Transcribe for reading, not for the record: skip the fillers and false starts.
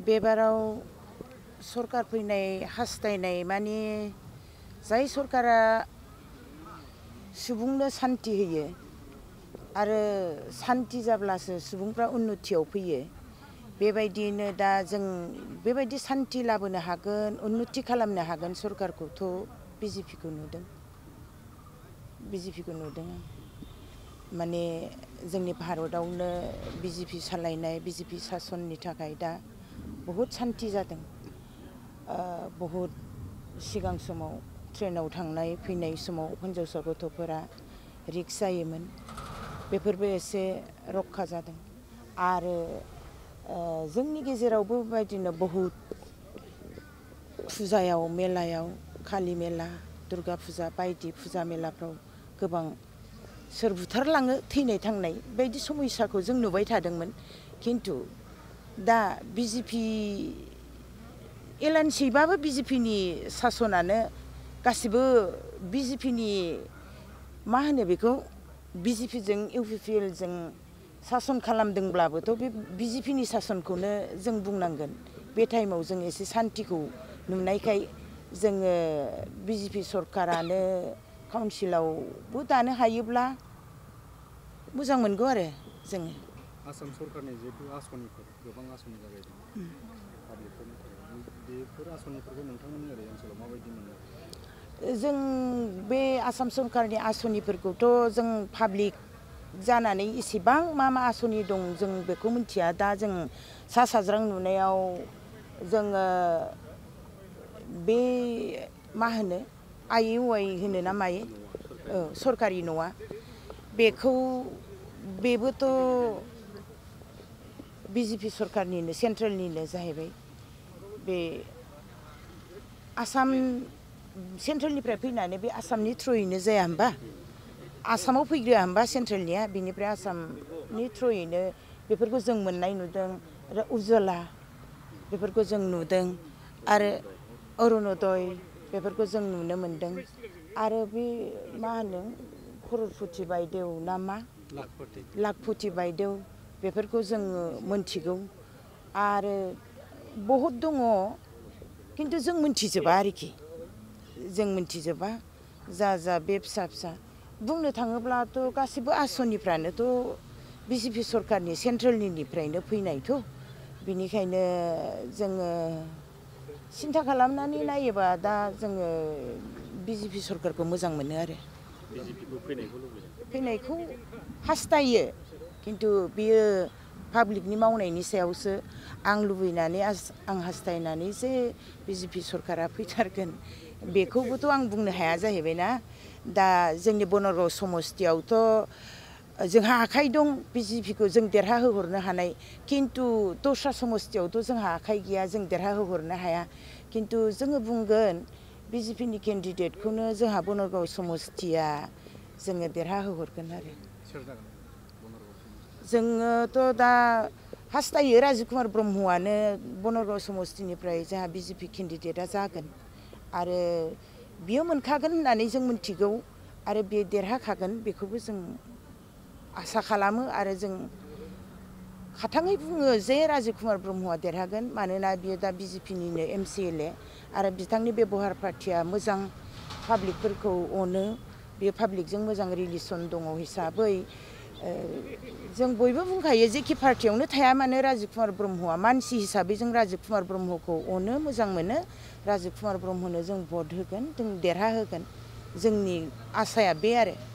बेबाराव सरकार फैनाय हास्थायनाय माने जाय सरकारा सुबुंनो सान्ति होयो आरो सान्ति जाब्लासो सुबुंफ्रा उन्नतियाव फैयो। बेबायदिनो दा जों बेबायदि सान्ति लाबोनो हागोन, उन्नति खालामनो हागोन सरकारखौथ' बिजेपिखौ नुदों। बिजेपिखौ नुदों माने जोंनि भारतआवनो बिजेपि सालायनाय बिजेपि सासननि थाखाय दा बहुद सान्ति जादों। बहुद सिगां समाव ट्रेनाव थांनाय फैनाय समाव हिन्जावसा गथ'फोरा रिक्स जायोमोन, बेफोरबो एसे रक्षा जादों। आरो जोंनि गेजेरावबो बेबायदिनो बहुद फुजायाव मेलायाव कालि मेला दुर्गा फुजा बायदि फुजा मेलाफ्राव गोबां सोर बुथारलाङो थैनाय थांनाय बायदि समयसाखौ जों नुबाय थादोंमोन। खिन्थु दा बिजेपि एलानसेबाबो बिजेपिनि सासनानो गासिबो बिजेपिनि मा होनो बेखौ बिजेपिजों इउपिपिएलजों सासन खालामदोंब्लाबोथ' बे बिजेपिनि सासनखौनो जों बुंनांगोन। बे टाइमाव जों एसे सान्तिखौ नुनायखाय जोङो बिजेपि सरकारानो काउन्सिलावबो दानो हायोब्ला मोजां मोनगौ आरो जोङो। आसाम सरकारनि जिहेतु आसनिफोर गोबां आसनि जागायदों पाब्लिकफोरनि थाखाय, बेफोर आसनिफोरखौ नोंथांमोननि ओरै ओनसोलाव माबायदि मोनो? जों बे आसाम सरकारनि आसनिफोरखौथ' जों पाब्लिक जानानै इसेबां मा आसनि दं जों बेखौ मिथिया। दा जों सा साज्रां नुनायाव जोङो बे मा होनो IUI होनो ना मायो सरकारि नङा बेखौ बेबोथ' बिजेपि सरकारनिनो सेन्ट्रेलनिनो जाहैबाय। बे आसाम सेन्ट्रेलनिफ्राय फैनानै बे आसामनि थ्रुयैनो जाया होमबा? आसामाव फैग्रोआ होमबा सेन्ट्रेलनिया, बिनिफ्राय आसामनि थ्रुयैनो बेफोरखौ जों मोननाय नुदों। आरो उज्जला बेफोरखौ जों नुदों आरो अरुनदय बेफोरखौ जों नुनो मोनदों। आरो बे मा होनो खरसपति बायदेव ना मा लाखपति बायदेव बेफोरखौ जोङो मोनथिगौ। आरो बहुद दङ खिन्थु जों मोनथिजोबा आरोखि, जों मोनथिजोबा जा बे फिसा फिसा बुंनो थाङोब्लाथ' गासिबो आसनिफ्रानोथ' बिजेपि सरकारनि सेन्ट्रेलनिफ्रायनो फैनायथ'। बिनिखायनो जोङो सिन्था खालामनानै नायोबा दा जोङो बिजेपि सरकारखौ मोजां मोनो आरो। फैनायखौ हास्थायो खिन्थु बियो पाब्लिकनि मावनायनि सायावसो। आं लुबैनानै आं हास्थायनानै जे बिजेपि सरकारा फैथारगोन बेखौबोथ' आं बुंनो हाया जाहैबायना। दा जोंनि बनरगाव समस्तियावथ' जोंहा आखाइ दं बिजेपिखौ जों देरहा होहरनो हानाय, खिन्थु दस्रा समस्तियावथ' जोंहा आखाइ गैया, जों देरहा होहरनो हाया। खिन्थु जोङो बुंगोन बिजेपिनि केन्डिडेटखौनो जोंहा बनरगाव समस्तिया जोङो देरहा होहरगोन आरो। जोङोथ' दा हास्थायो राजिब कुमार ब्रह्मआनो बनरगाव समस्तिनिफ्राय जोंहा बिजेपि केन्डिडेटआ जागोन आरो बियो मोनखागोन होननानै जों मिथिगौ आरो बे देरहाखागोन बेखौबो जों आसा खालामो। आरो जों खाथाङै बुङो जे राजिब कुमार ब्रह्मआ देरहागोन, मानोना बियो दा बिजेपिनिनो MCLA आरो बिथांनि बेबहार पार्टिया मोजां, पाब्लिकफोरखौ अनो, बे पाब्लिकजों मोजां रिलेसन दङ हिसाबै जों बयबो बुंखायो जेखि पार्टियावनो थाया मानो राजिब कुमार ब्रह्मआ मानसि हिसाबै जों राजिब कुमार ब्रह्मखौ अनो, मोजां मोनो। राजिब कुमार ब्रह्मनो जों भट होगोन, जों देरहा होगोन, जोंनि आसाया बे आरो।